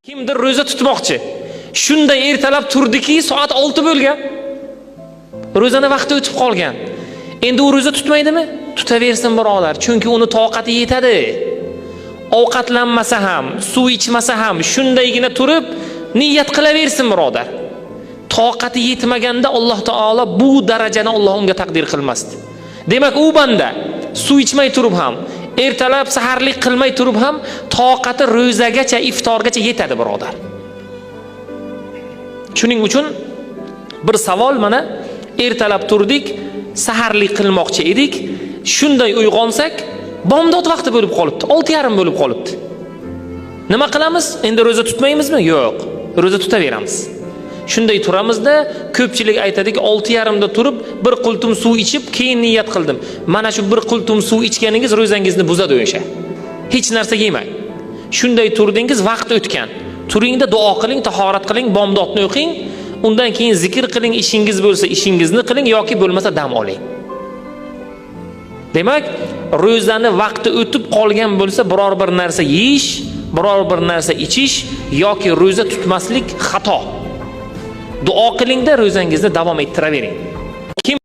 Kimdir ro'za tutmoqchi. Shunday ertalab turdiki, soat 6 bo'lgan. Ro'zani vaqti o'tib qolgan. Endi u ro'za tutmaydimi? Tutaversin, birodar, chunki uni toqati yetadi. Ovqatlanmasa ham, suv ichmasa ham shundaygina turib niyat qilaversin, birodar. Toqati yetmaganda Alloh taolo bu darajani Alloh unga taqdir qilmasdi. Demak, u banda suv ichmay turib ham, ertalab saharlik qilmay turib ham toqati ro'zagacha, iftorgacha yetadi, birodar. Shuning uchun bir savol: mana ertalab turdik, saharlik qilmoqchi edik, shunday uyg'onsak, bomdod vaqti bo'lib qolibdi, 6:30 bo'lib qolibdi. Nima qilamiz? Endi ro'za tutmaymizmi? Yo'q, ro'za tutaveramiz. Shunday turamizda, ko'pchilik aytadiki, 6:30da turib, bir qultum suv ichib, keyin niyat qildim. Mana shu bir qultum suv ichganingiz ro'zangizni buzadi o'sha. Hech narsa yemang. Shunday turdingiz, vaqt o'tgan. Turingda duo qiling, tahorat qiling, bomdodni o'qing, undan keyin zikr qiling, ishingiz bo'lsa ishingizni qiling yoki bo'lmasa dam oling. Demak, ro'zani vaqti o'tib qolgan bo'lsa, biror bir narsa yeyish, biror bir narsa ichish yoki ro'za tutmaslik xato. Duo qilingda ro'zangizni davom ettiravering.